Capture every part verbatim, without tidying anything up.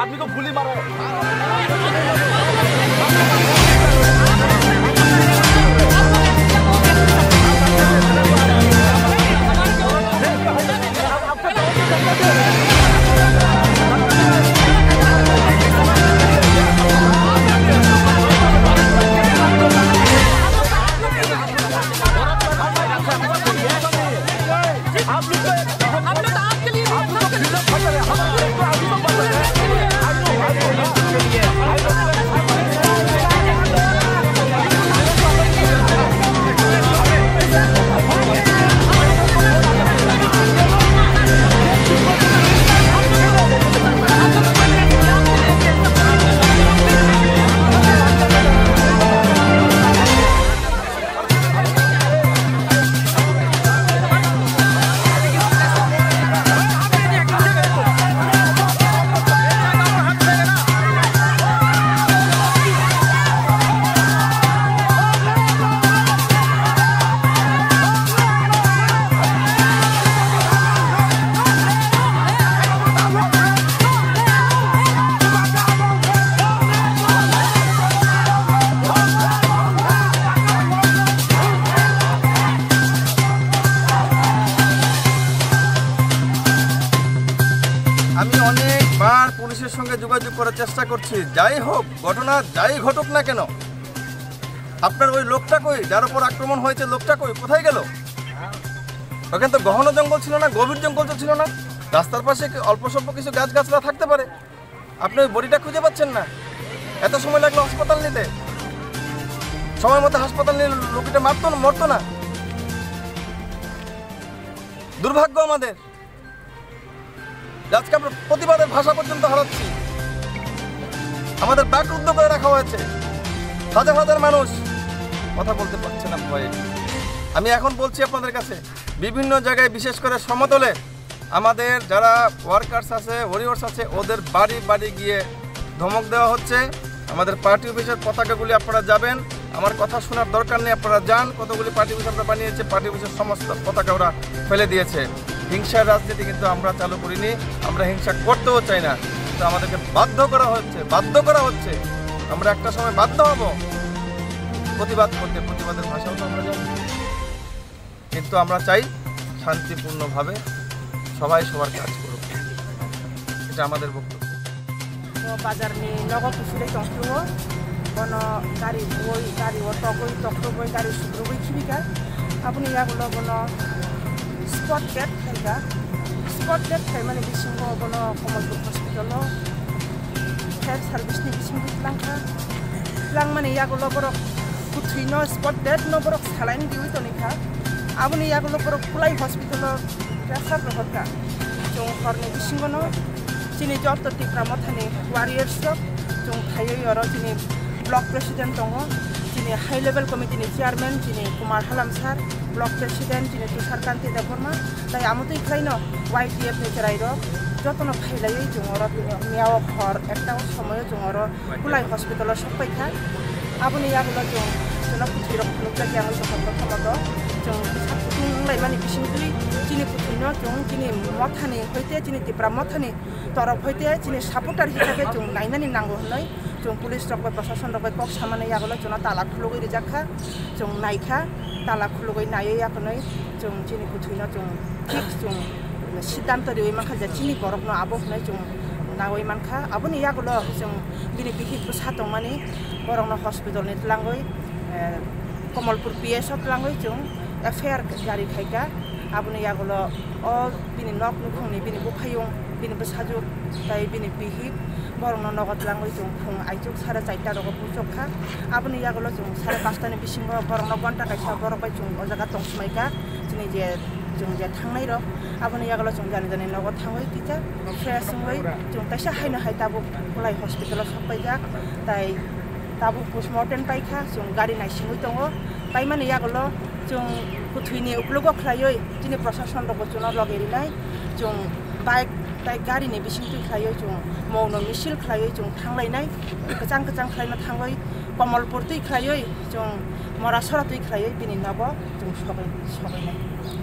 आदमी को गोली मारो। আমি অনেকবার পুলিশের সঙ্গে যোগাযোগ করার চেষ্টা করছি। যাই হোক, ঘটনা যাই ঘটুক না কেন, আপনার ওই লোকটা কই, যার উপর আক্রমণ হয়েছে, লোকটা কই, কোথায় গেল? ওখানে তো ঘন জঙ্গল ছিল না, গভীর জঙ্গল তো ছিল না, রাস্তার পাশে কি অল্প স্বল্প কিছু গাছগাছড়া থাকতে পারে। আপনি ওই বডিটা খুঁজে পাচ্ছেন না, এত সময় লাগলো হাসপাতাল নিতে, সময় মতো হাসপাতাল নিলে রোগীটা মারতো না, মরতো না। দুর্ভাগ্য আমাদের, আজকে আমরা প্রতিবাদের ভাষা পর্যন্ত হারাচ্ছি, আমাদের বাকরুদ্ধ করে রাখা হয়েছে। হাজার হাজার মানুষ কথা বলতে পারছে না ভয়ে। আমি এখন বলছি আপনাদের কাছে, বিভিন্ন জায়গায়, বিশেষ করে সমতলে আমাদের যারা ওয়ার্কার্স আছে, ওয়ারিয়র্স আছে, ওদের বাড়ি বাড়ি গিয়ে ধমক দেওয়া হচ্ছে। আমাদের পার্টি অফিসের পতাকাগুলি আপনারা যাবেন, আমার কথা শোনার দরকার নেই, আপনারা যান। কতগুলি পার্টি অফিস আমরা বানিয়েছি, পার্টি অফিসের সমস্ত পতাকা ওরা ফেলে দিয়েছে। হিংসার রাজনীতি কিন্তু আমরা চালু করিনি, আমরা হিংসা করতেও চাই না, কিন্তু আমাদেরকে বাধ্য করা হচ্ছে, বাধ্য করা হচ্ছে। আমরা একটা সময় বাধ্য হব প্রতিবাদ করতে, প্রতিবাদের ভাষাও তো আমরা জানি। কিন্তু আমরা চাই শান্তিপূর্ণভাবে সবাই সবার কাজ করুক, এটা আমাদের বক্তব্য। O bazar ni nogo kuphilwi tongphuru, bono gari bui, gari o togwi, toktogwi, gari sukrubwi khibika. Aboni yagulo bono spot death khaika. Spot death khaimani bisingo bono Kamalpur hospital o fire service ni bisingo twlangkha. Twlangmani yagulo borok kwthwino spot death no borok saline riwi tonikha. Aboni yagulo borok Kulai hospital o refer rohorkha. Chwng horni bisingono chini joto Tipra Mothani warriors rok chwng thaiwi oro chini block president tongo. Chini High level committee ni chairman chini Kumar Halam sir, block president chini Tushar Kanti Debbarma, tai amo twi khlaino Y T F ni chwrairok jotono phailaiwi chwng oro miyao hor ekta o somoio chwng oro Kulai hospital o sokpaikha. Aboni yagulo chwng chwla kuthwirok phunukjakya wngwi tongkha, prothomot o chwng bwsa kutung wnglaimani bisingtwi chini kuthwino chwng chini mothani hoite chini Tipra mothani torop hoite chini supporter hisabe chwng nainani nango hwnwi chwng police rok bai, proshashan rok bai kok samani yagulo chwngno tala khulugwi rijak kha, chwng naikha, tala khulugwi naiwi yakhwnwi chwng chini kuthwino chwng thik chwng siddhanto riwi mankha je chini borokno abo hwnwi chwng nawi mankha. Aboni yagulo chwng bini bihik bwsa tongmani borokno hospital ni twlangwi, eh, Kamalpur P S o twlangwi chwng F I R jari khaikha. Aboni yagulo o bini nok nukhungni bini buphayung, bini bwsajwk tai bini bihik borokno nogo twlangwi chwng phung aichuk sare chaita rogo puchok kha. Aboni yagulo chwng sare pasta ni bisingo borokno gonta kaisa borok bai chwng o jaga tong swmai kha. Chini je chwng je thangnai rok aboni yagulo chwng jani jani nogo thangwi kisa fresh wngwi chwng kaisa haino hai tabuk Kulai hospital o sokpaijak tai tabuk postmortem paikha, chwng gari naisingwi tongo. Paimani yagulo chwng kuthwini uklogo khlaiwi chini proshashan rokbo chwngno logi rinai, chwng bike tai gari ni bisingtwi khlaiwi chwng mauno misil khlaiwi chwng thanglainai, kwchang kwchang khlaino thangwi Kamalpur twi khlaiwi chwng Morasora twi khlaiwi bini nogo chwng sogwi, sogwinai.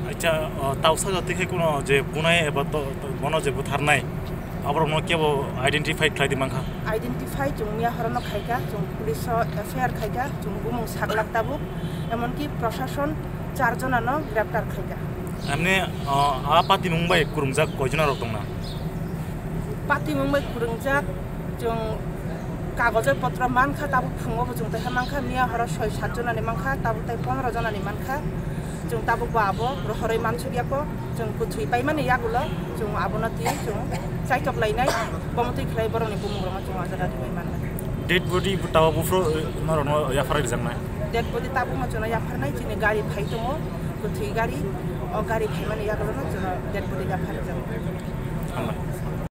Acha, o, tausa jati khe kuno je bunai eba to, to, bono je butharnai, aborokno kebo identify khlai di mankha? Identify chwng miya horono khaikha, chwng police o F I R khaikha, chwng bumung saglak tabuk, emonki proshashan char jonano greptar khaikha. Emni, o, a patimung bai kwrwngjak koi jona rok tongna? Patimung bai kwrwngjak chwng kagojo potro mankha, tabuk phungo bo chwng taiha mankha, miya horo soi sat jonani mankha, tabuk tai pondro jonani mankha. Chwng tabuk bo abo rohorwi mansukya kho, chwng kuthwi paimani yagulo chwng abono twi chwng chaitok lainai, bomo twi khlai borokni bumung rokno chwng o jaga rwwi mannai. Dead body bo tabuk buphuru, eh, norokno yaphar rijaknai? Dead body tabukno chwngno yapharnai, chini gari phai tongo, kuthwi gari, o gari phaimani yagulono chwngno dead body yaphar rijak. Hambai.